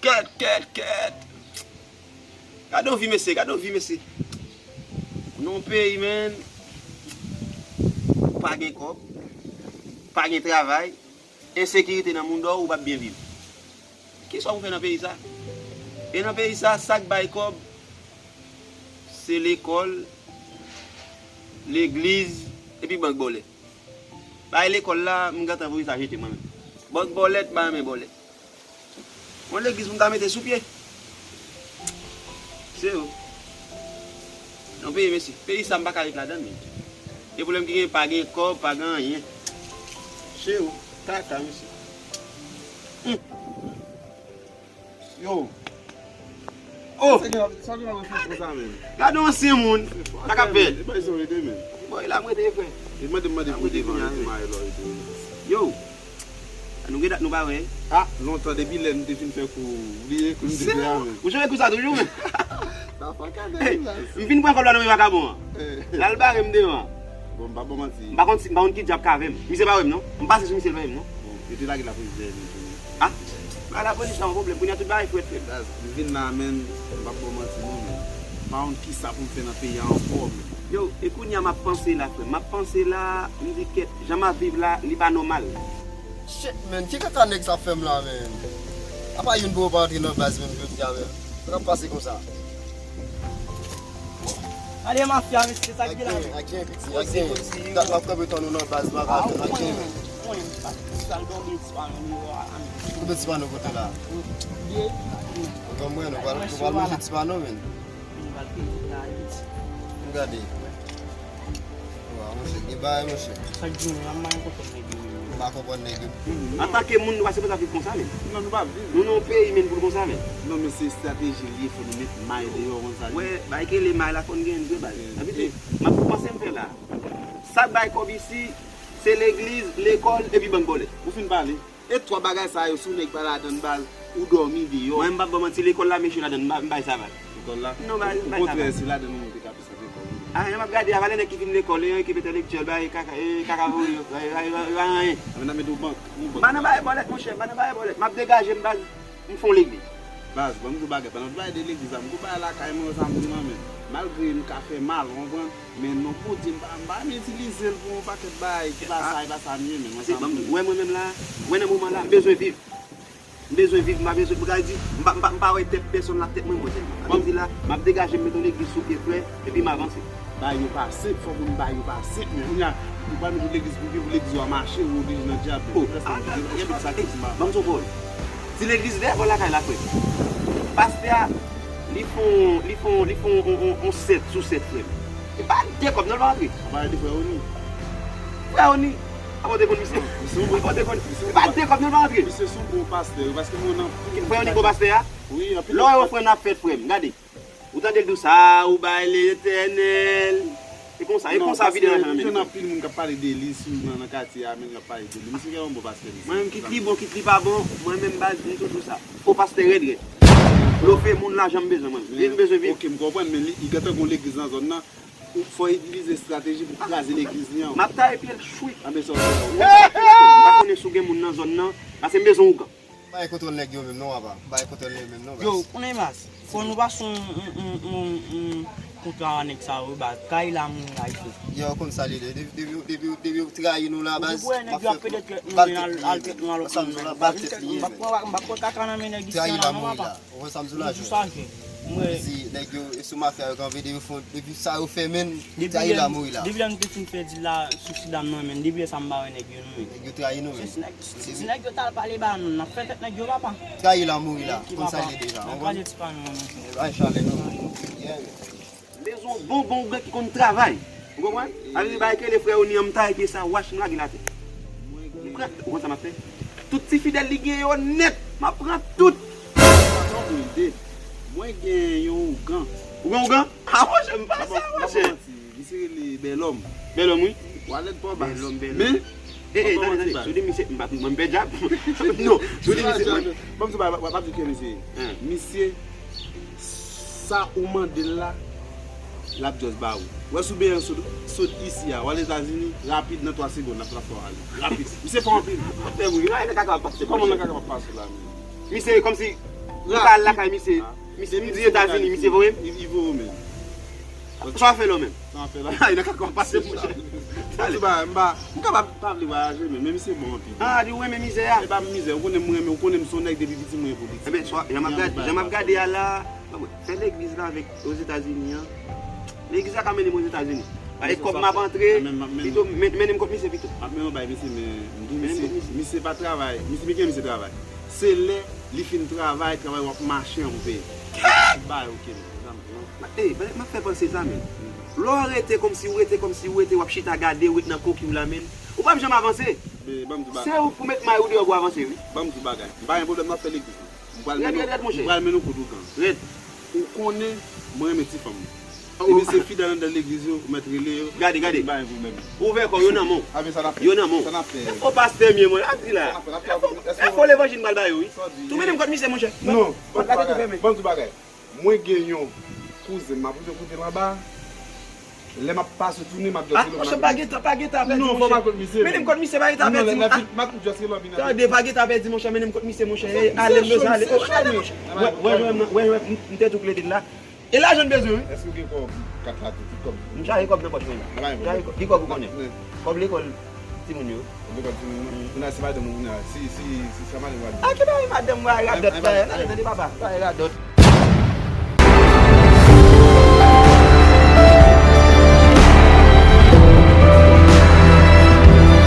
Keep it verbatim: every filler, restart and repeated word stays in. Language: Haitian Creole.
Kèt, kèt, kèt. Gade yon vi, mesye, gade yon vi, mesye. Nan yon peyi, menn, ou pa gen kòb, pa gen travay, ensekirite nan moun dòw, ou p ap byen viv. Kisa w pou fè nan peyi sa? E nan peyi sa, sa k bay kòb, se lekòl, legliz, epi bank bòlèt. Bay lekòl la, m gentan voye sa jete mwen menm. Bank bòlèt, m pa renmen bòlèt. Yon legliz pou m ta mete sou pye. Se yo. Yon peyi, mesye. Peyi sa, m pa ka ret ladann, men. E pwoblèm ki gen, pa gen kòb, pa gen anyen. Se yo. Kaka, mesye. Hum. Yo. Oh! Sa gen, sa gen nan reflechi konsa menm? Gade yon ansyen moun. Sa k ap fèt? E bay sa w rete menm. Bon, e la m rete, frè. E mande, mande pou devan, rete maye lò rete. Yo. Nou gen dat nou pa wè. Ah, lontan depi lè nou te fin fè kou, bliye kou nou te fè a menm. Ou chanje kou sa toujou menm. Sa pa ka de la. M fin pran kòb la nan men vakabon an. L al bare m devan. Bon, m pa ba w manti. M pa konn si, m pa konn ki dyab k avè m. Misye pa wè m non. M pase sou misye, l pa wè m non. Bon, yo te lage lapolis dèyè nou tou. Ah, ba lapolis la yon pwoblèm. Kounye a tout bagay frèt, frèt. Baz, m vin la, menn, m p ap ba w manti non, menn. M pa konn kisa pou m fè nan peyi a ankò, menn. Yo, e kounye a m ap panse la, frè. M ap panse la, m di kèt, jan m ap viv la, li pa nòmal. Shit, menn, ki kaka nèg sa ap fè m la, menn? Apa youn pou yo pa antre nan baz menm jodi a, menn? Sa k ap pase konsa? Ale mafya, mesye, sa k gen la, menn? Ak gen, ak gen, piti, ak gen. Dat m ap kanpe tann ou nan baz, bagay, ak gen, menn. Konbyen ti pano kote la? Ou konn mwen, nou pral, nou pral manje ti pano, menn. Nou gade. Wa, monchè, gen bagay, monchè. Chak jounen, m ap konprann nèg yo. M pa konprann nèg yo. Antanke moun, nou pa sipoze ap viv konsa, menn. Non, nou pa viv. Nou nan yon peyi, menn, pou l konsa, menn. Non, men se estrateji l ye, fò nou met may deyò konsa. Wè, bay kele may la, fò n gen vre baz. Abitye, m ap panse m fè la. Sa k bay kòb isi, se legliz, lekòl, epi bank bòlèt. Ou fin pale. E twa bagay sa yo, si w nèg pa ladann baz, ou dòmi deyò. Mwen, m p ap ba w manti, lekòl la, m echwe ladann, m pa, m pa bay sa valè. Lekòl la? Non, m pa, m pa bay sa valè. Okontrè, se ladan nou te ka plis antre kòb. Ah, m ap gade a, valè nèg ki fin lekòl, e, ekip entèlektyèl, bay kaka, e, kaka voye, bay, bay, bay, bay, anyen. A, men n ap mete w bank, ou bank. M pa nan bay bòlèt, monchè, m pa nan bay bòlèt. M ap degaje m, baz, m fè yon legliz. Baz, ban m di w bagay, pandan w te pale de legliz la, m gon bagay lakay mwen, sa m di nan men. Malgre m ka fè mal, ou konprann? Men non Bondye, m pa, m pa renmen itilize l pou yon pakèt bagay ki pa sa, e pa sa m ye, men mwen sa m vle. Wè mwen menm la, wè nan moman la, m bezwen viv. M bezwen viv, m pa bezwen, m ka di, m pa, m pa, m pa wè tèt pèsonn la, tèt mwen mwen sèlman. Sa vle di la, m ap degaje m, mete yon legliz sou pye frè, epi m avanse. Bagay yo pa senp, fòk moun bagay yo pa senp, men kounye a, ou pa mete yon legliz pou viv, legliz ou a mache, ou oblije nan dyab. Oh, gen tout sa ki di m pa. Ban m di w pawòl. Ti legliz dèyè bò lakay la, frè. Pastè a, li fè yon, li fè yon, li fè yon, yon, yon, yon sèt sou sèt, frè m. E pa de kòb non, l pa antre. Ou pale de frè Oni? Frè Oni. Apa w te konn misye? Apa w te konn? E pa de kòb non, l pa antre. Misye se yon bon pastè, wi, paske mwen nan. Frè Oni bon pastè a? Wi, anpil. Lè w wè ofrann ap fèt, frè m, gade. Ou tande l di w sa, ou bay Letènèl. E konsa, e konsa vide lajan nan men li. Non, paske m jwenn anpil moun k ap pale de li, sitou nan, nan katye a, menm y ap pale de li. Misye gen yon bon pastè, mesye. Mwen menm, kit li bon, kit li pa bon, mwen menm baz, m toujou sa. Fo pastè rèd rèd. Blofe moun lajan m bezwen mwen. Li m bezwen viv. Ok, m konprann, men li, li gentan gon legliz nan zòn nan. Ou fò itilize estrateji pou kraze legliz li an. M ap taye pye l chwi. Anben sa w fè. M pa konnen si w gen moun nan zòn nan, paske m bezwen ougan. Bay kontwòl nèg yo menm non, apa. Bay kontwòl nèg yo menm non, baz. Yo, konnen baz. Fò nou pase yon, yon, yon, yon, yon kontra a nèg sa yo, baz. Trayi la mouri la, isi. Yo, konn sa li ye. Depi, depi, depi, depi yo trayi nou la, baz. Ou wè nèg yo ap pede trèt nou, men al, al trèt nou alò. Ansanm nou la, bal tèt li ye, men. M p ap pran, m p ap pran kaka nan men nèg isi an la, non, apa. Ou wè sa m di w la, Jòj? Mwen di, nèg yo, e sou mafya yo kanpe, depi fon, depi sa yo fè, menn, trayi la mouri la. Depi lè nou te fin fè dil la sou ti dam nan, menn, depi lè sa m pa wè nèg yo, non, menn. Nèg yo trayi nou, menn. Se ti nèg, se ti nèg yo t al pale ba nou, n ap fè tèt nèg yo, papa. Trayi la mouri la, konn sa l ye deja, ou konprann? N ap kraze ti pa nou, menn. Bay chalè, non. Yeah, yeah. M bezwen yon bon, bon ougan ki konn travay. Ou konprann? Sa vle di bagay ke le frè Oni an, m taye pye sa, wach, m lage l atè. M pran, ou konn sa m ap fè? Tout ti fidèl li gen yo nèt, m ap pran tout. Sa se yon bon ide. Mwen gen yon ougan. Ou gen ougan? A, monchè, m pa sa, monchè. Misye rele Bèlòm. Bèlòm, wi. Walèt pa w baz. Bèlòm, Bèlòm. Men, e, e, tande, tande, si w di misye, m pa, mwen m pè dyab. Non, si w di misye, mwen. Ban m di w, pa, pa, pa di ke misye. Misye, sa ou mande l la, l ap just ba ou. Wè si w benyen sot, sot isi a, w al Etazini, rapid nan twa segonn, l ap, l ap fè w ale. Rapid. Misye fò anpil. Frè m, wi, nan kaka ap pase. Kòman nan kaka ap pase la, menm? Misye, kòmsi, Mwen pa al lakay misye. Misye, m di Etazini, misye voye m. Li voye w menm. Sa w fè la w menm? Sa w fè la? Ay, nan kaka w pase, monchè. Sa li ba, m ba, m kapab pa vle vwayaje, men, men misye bon anpil. Ah, li renmen mizè a. E pa mizè, ou konnen m renmen, ou konnen m se yon nèg depi piti m renmen politik. Ebyen, jan m ap gade, jan m ap gade a la, fè legliz la avèk Ozetazini an. Legliz la ka mennen m Ozetazini. Paske kòb m ap antre, pito, men- mennen m kot misye pito. M ap mennen w bay misye, men m di w, misye, misye pa travay. Misye, men gen misye travay. Se lè li fin travay, travay w ap mache an pou peye. Bay, ok, men, zanmi, non. Ey, m ap fè panse sa, men. Lè w rete kòmsi, w rete kòmsi, w rete, w ap chita gade, w ret nan koki w la, men. Ou p ap janm avanse. Men, ban m di w bagay. Se ou k pou met may ou deyò pou avanse, wi. Ban m di w bagay. M pa gen pwoblèm, m ap fè legliz. M pral mennen w kout ougan. Rèd. Ou konnen, mwen renmen ti fanm. Depi se fi nan anndan legliz yo, ou mèt rele yo. Gade, gade. M pa gen pwoblèm. Ouvè kò w, yo nan men w. Yo nan men w. Sa n ap fè? E fo pastè m ye, mwen, ap di la. E fo, e fo levanjil m pral ba yo, wi. Tou mennen m kot misye, monchè. Non, ban m di w bagay. Ban m di w bagay. Mwen gen yon kouzen m, m ap koute l anba. Lè m ap pase tounen, m ap jòs rele w. Ah, monchè, pa gen tan, pa gen tan a pèdi, monchè. Non, fò m al kot misye. Mennen m kot misye, pa gen tan a pèdi, monchè. M ap jòs rele w. Tande, pa gen tan a pèdi, monchè, mennen m kot misye, monchè. Ale, m bezwen ale. Wè, wè, m te tou klete l la. E lajan n bezwen, wi. Èske w gen kòb kat la tou, tout kòb? M chaje kòb nan pòch mwen la. M chaje kòb, ki kòb ou konnen? Kòb lekòl timoun yo. Kòb lekòl timoun yo. Kounye a se madanm ou, kounye a, si, si, si se madanm ou. Ah, ki bagay madanm, bagay radòt, bagay. Tande, tande, papa, bagay radòt.